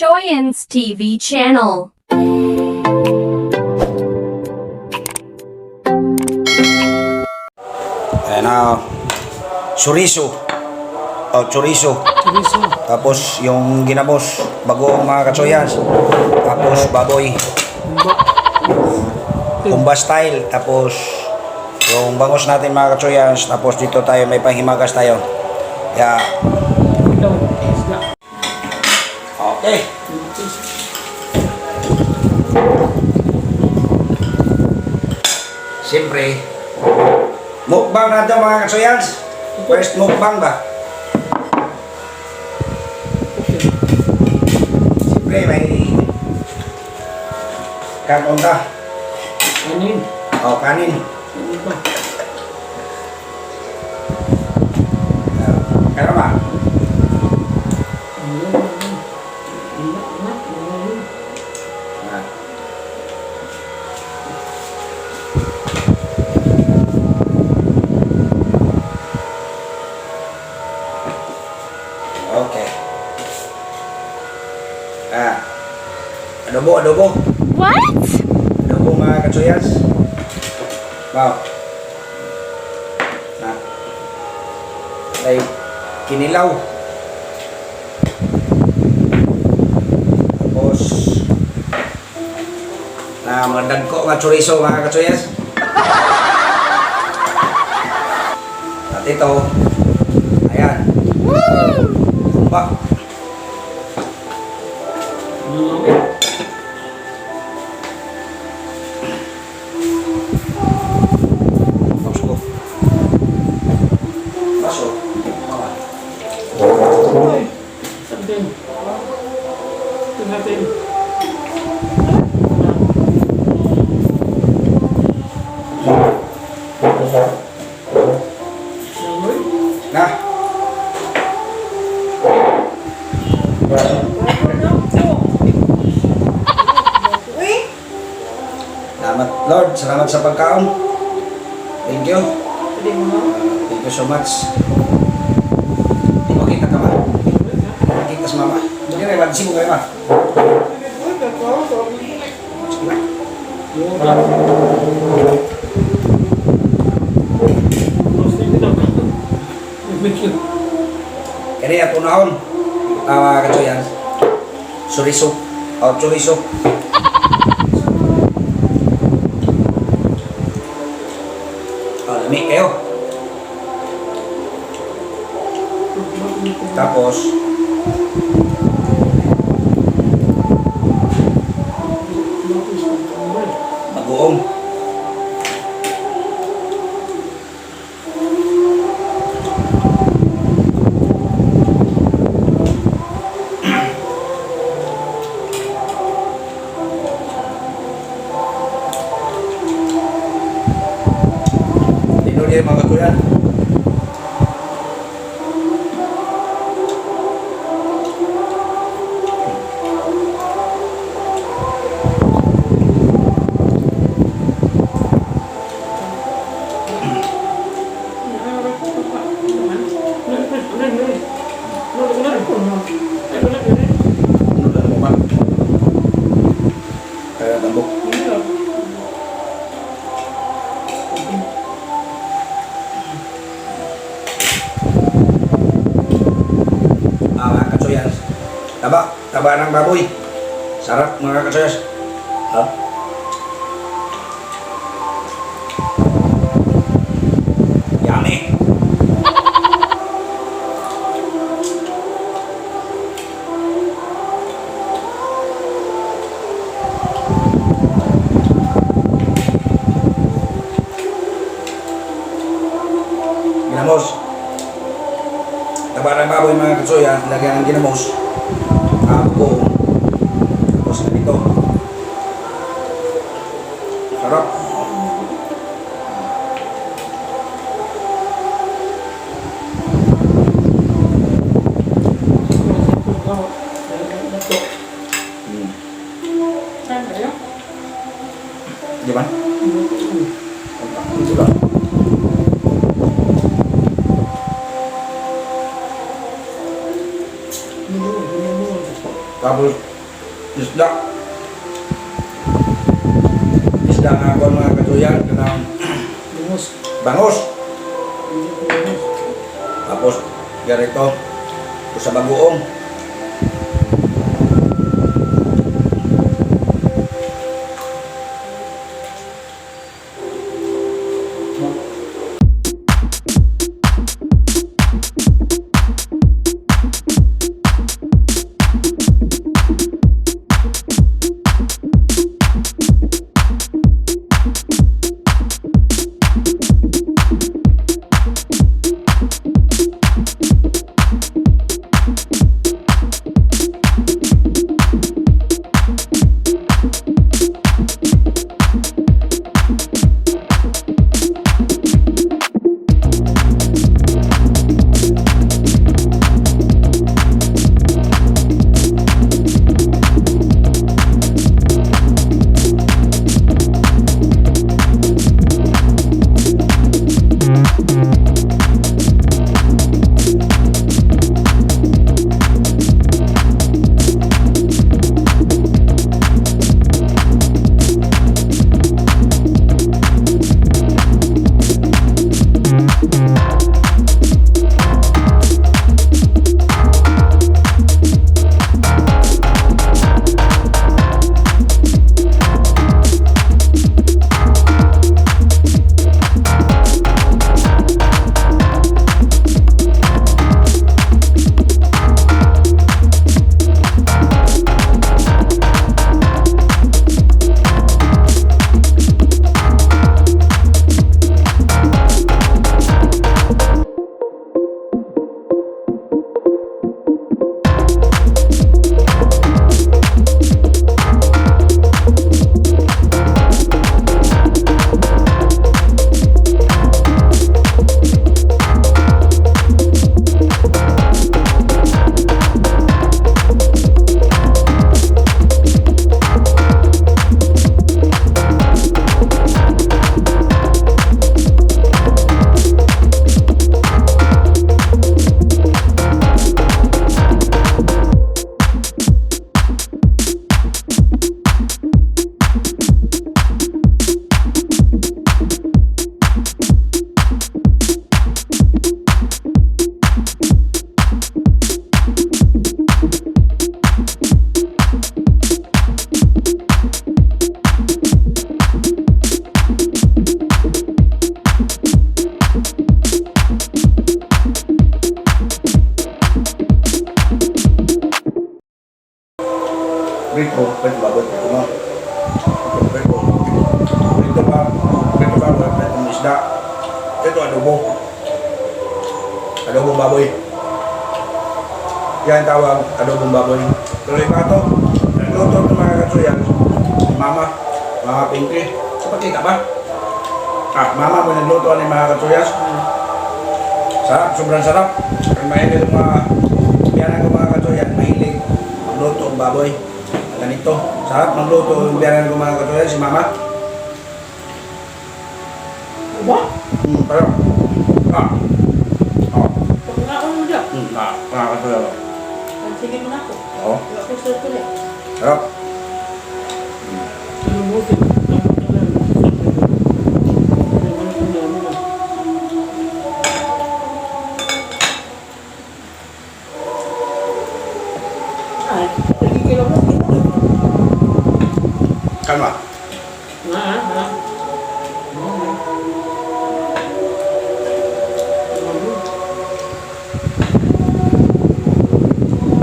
Kachoyan's TV channel. Ayan na, chorizo. Oh, chorizo. Chorizo. Tapos yung ginamos, bagoong, mga katsoyans. Tapos baboy, kumba style. Tapos yung bangos natin, mga katsoyans. Tapos dito tayo may panghimagas tayo. Kaya, Ikaw, isda. Okay. Siyempre, mukbang natin, mga katsoyans. First mukbang ba? Siyempre, may kanon ta. Kanin. O, kanin. Kanin pa. Karama. Ah. Okay. Ah. Adobo, adobo. What? Adobo, mga katsuyas. Wow. Na. Ay, kinilaw. Tapos, na mga dagko nga chorizo, mga katsuyas. At ito, ayan. Kumba. Baso ko. Baso. Mama. Something. Ito natin. Na. Salamat, Lord. Salamat sa pagkaon. Thank you. Thank you so much. Di mo kita ka ba? Kita sa mama. Hindi rin, wala mo kayo ba? Sige ba? Kaya ato naon. Ah, katsoyan. Chorizo. Oh, chorizo. Oh, lami kayo. Tapos, bagoong. Dino niya mga katuyan. Ano lang mo ba? Kaya tambok. Ah, mga katsoyan. Taba, taba ng baboy. Sarap, mga katsoyan. Ha? Yummy. Ginamos. Taba ng baboy, mga katsoyan, lagyan ng ginamos. Ah, buo. Tapos ganito. Sarap. Di ba? Di ba? Tapos, Isda. Isda nga ako mga katuyan, kanang Bungos. bangos. Hindi ko bungos. Tapos, ganito, sa bagoong. Rito, pwede baboy, pwede mo. Pwede. Rito ba? Rito ba? Pwede mo isda. Ito adobo. Adobong baboy. Yan tawag, adobong baboy. Pero iba to, nagluto ito mga katsuyan. Mama, Mama Pinky. Kapatid ka ba? Ah, mama mo nagluto ni mga katsuyas. Sarap, sobrang sarap. Pero mahilig ang mga biyanan ko mga katsuyan, mahilig magluto ang baboy. Ganito, sarap magluto yung biyanan ko mga katsuyan, si mama. Ba? Pero, ah, oh, Pagkaon mo dyan. ah, mga katsuyan. Sige mo na ako. Oo, Wala ko sa tuloy. sarap. Ano mo? Ay, nagigil ako. Kalma. Ha? Ha?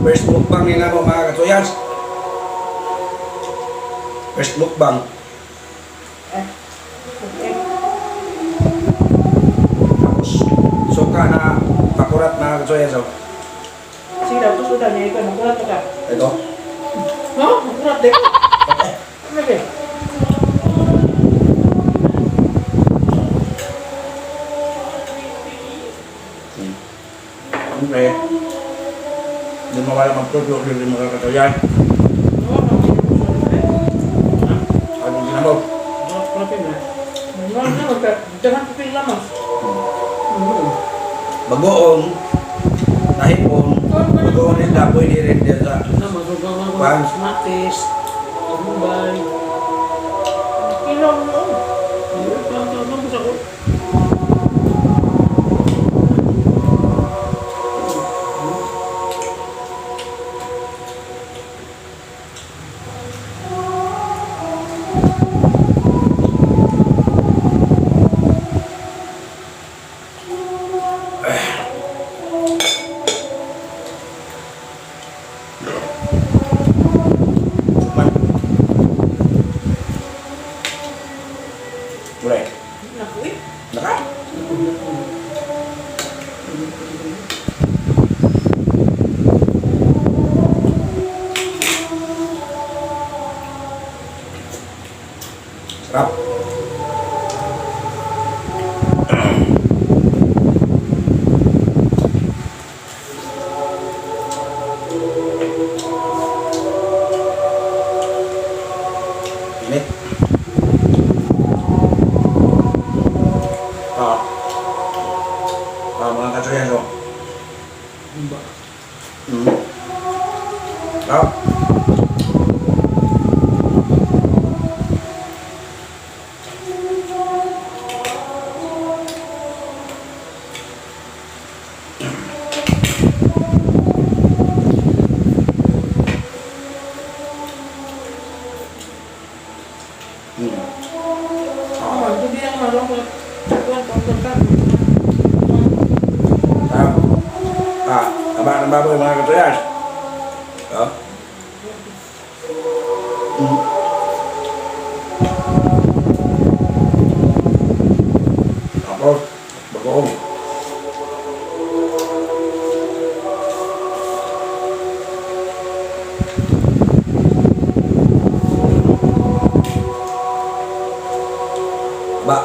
First mukbang nila mo mga katsuyan. First mukbang. Okay. Tapos, suka na pakurat mga katsuyan. So, Sige daw, tusod daw niya ikaw. Makurat ka. ito. Ha? Makurat din. Ano ba? Siyempre, hindi mawala magtuto din mga katsuyan. Anong ginamog? Makurat na, magka. Dahan ko kayo lamas. Bagoong, nahipon, bagoong isda, pwede rin din sa Kuan. Kamatis. Mumbai. Kilo mo. Hindi pa ang sa ko. Man. Wala eh. Naku eh. Naka. Sarap. Init. Ah. Ah, mga katsuyan, so. Ba. Sarap. Oh, hindi ang marunong. Kuwan, kuwan, kuwan. Sarap. Ah, taba ng baboy mga katuyas. Ah. Tapos, bagoong. Ba.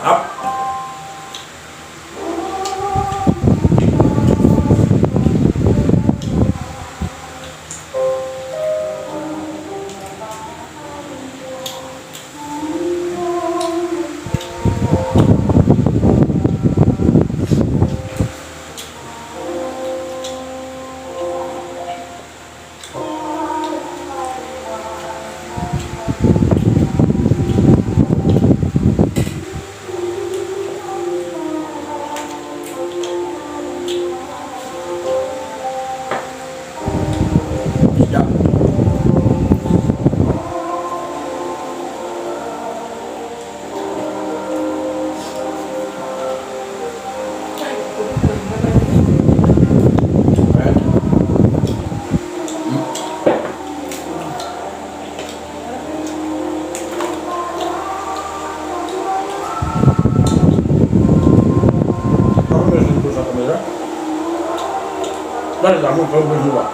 Sarap. Isda. Ayan. Ako may sunto sa kamera. Dahil lang mo, pero ba?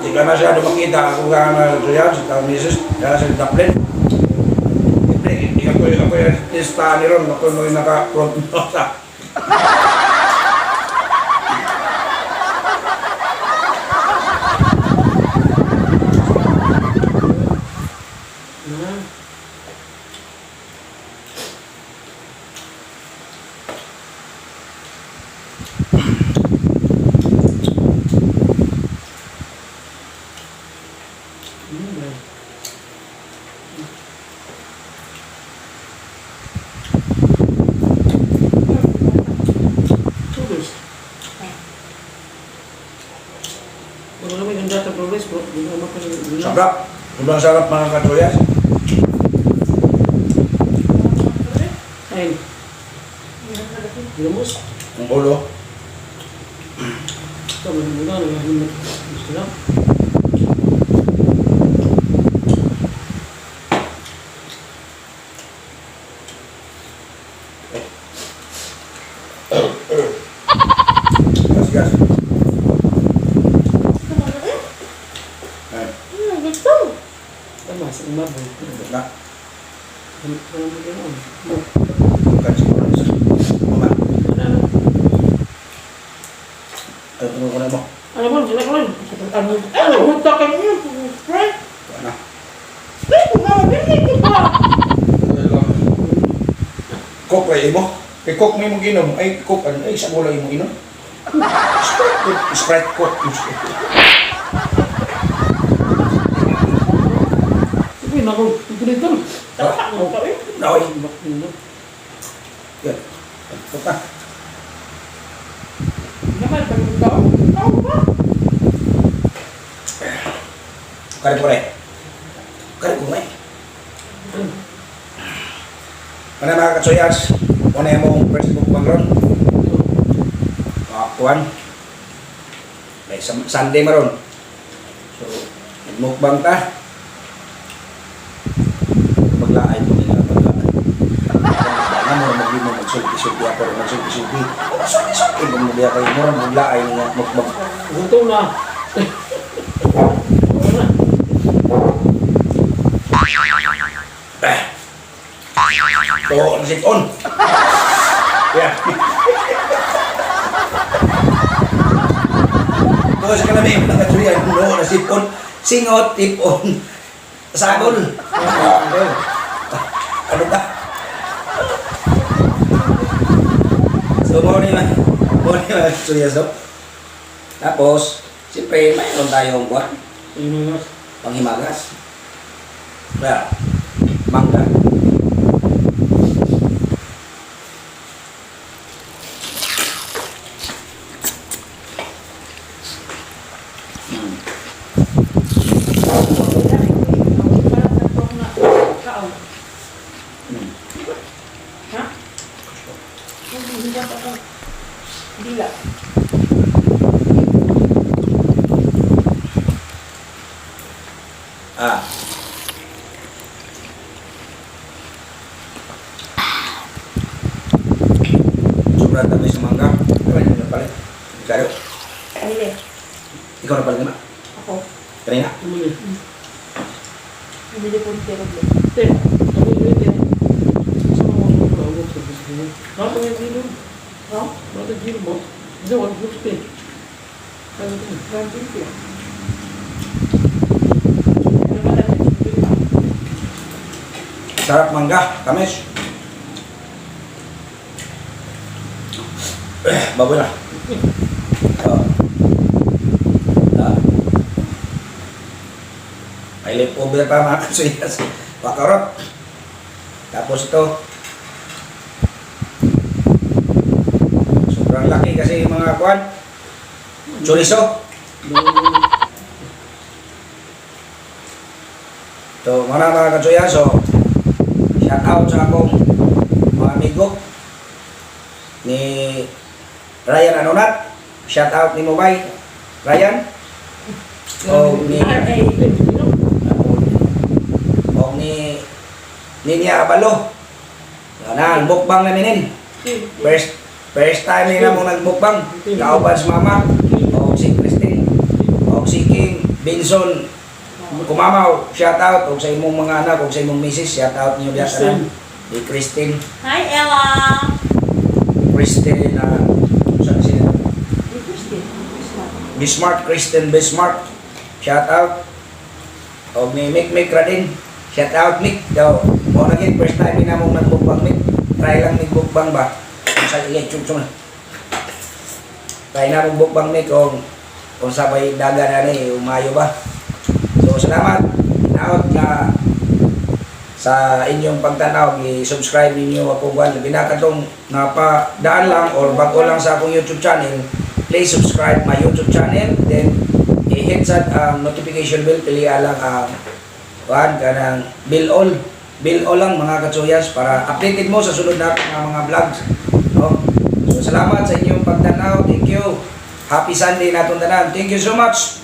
Di ka masyado makita kung gano'n na siya, sa taong misis, dahil sa Dublin. Siyempre, hindi ako, ako yung artista ni Ron, ako yung naka-front sa. Na. Tulos. Wala naman yung data progress bro. Hindi naman pa rin. Sarap. Sobrang sarap mga katuyas. Ayun. Gamos. Ang ulo. Ito, may mga naghahinat. Gusto lang. Tigas. Ay, Gusto. Tama, sa umabot. na. Ano mo gano'n? Bukan siguro sa mama. Ano? Ano mo na mo? Ano ba? Ano ba? Ano? Ano? Punta ka niyo. Sprite. Ano? Ay, kumama. Bili ko pa. Coke ay imo. Kay Coke may imong ginom. Ay Coke ano ay sa gulay imong inom. Sprite Coke, Sprite Coke. Uy, naku. Ito dito. Tama mo pa eh. Naoy. Ano? Yan. Punta. Naman, pag ikaw. Tao pa. Kare pore. Kare ko may. Ano mga katsuyas? Una yung mong first mukbang ron. Kuan. May Sunday maron. So, nagmukbang ta. Paglaay ko nila paglaay. Nga mo magdi mo magsulti-sulti ako magsulti-sulti. Magsulti-sulti mo mo kayo mo maglaay nga mukbang. Gutom na. Wala na. To, sit on. Yeah. Tuo sa kalami, mga katsuyan, no, nasipon, singot, tipon, sagol. Ano ba? So, mo ni mga katsuyan, so. Tapos, siyempre, mayroon tayong buwan, Ayun na. panghimagas. Kaya, mangga. Kao. Ha? Hindi pa ako. Dila. Ah. Sobrang tamis ng mangga. Ikaw na napalit. Karo, Bili. ikaw na palit naman. Ako. Kanina. Tumuli. Bili po ni Pero. Te. Ako yung te. Sa mga mga mga sa gusto. Bakit yung gilo? No? Bakit gilo mo? Hindi, 150. Ano ito? 150. Ano ba natin? Sarap mangga. Tamis. Eh, bago na. Oh. Ah. May leftover pa mga kasuyas. Pakarot. Tapos ito. Sobrang laki kasi yung mga kuwan. Chorizo. So, mga katsuya, so, shout out sa akong mga amigo ni Ryan Anonat. Shout out ni Mobay. Ryan. O ni RA. o ni Ninya Abalo. Na, mukbang namin nin. First first time nila mong nagmukbang. Kauban si Mama. O si Christine. O si King Benson Kumamaw, shout out og sa imong mga anak og sa imong misis, shout out niyo biya tanan. Ni Christine, Hi, Ella! Christine na sa sila? Ni Christine. Christine. Bismarck, Christine Bismarck. Shout out. Og ni Mick Mick Radin. Shout out Mick. Daw, mo na gid first time na mong nagmukbang Mick. Try lang mig mukbang ba. Kung sa iya chum chum. Try na mong mukbang Mick kung sabay daga na ni umayo ba. So salamat. Out na sa inyong pagtanaw, i-subscribe ninyo ako buwan. Labi na katong napadaan lang or bago lang sa akong YouTube channel, please subscribe my YouTube channel. Then, i-hit sa ang notification bell, piliha lang ang kuan kanang bell all. Bell all lang mga katsuyas para updated mo sa sunod na mga vlogs. No? So, salamat sa inyong pagtanaw. Thank you. Happy Sunday natong tanan. Thank you so much.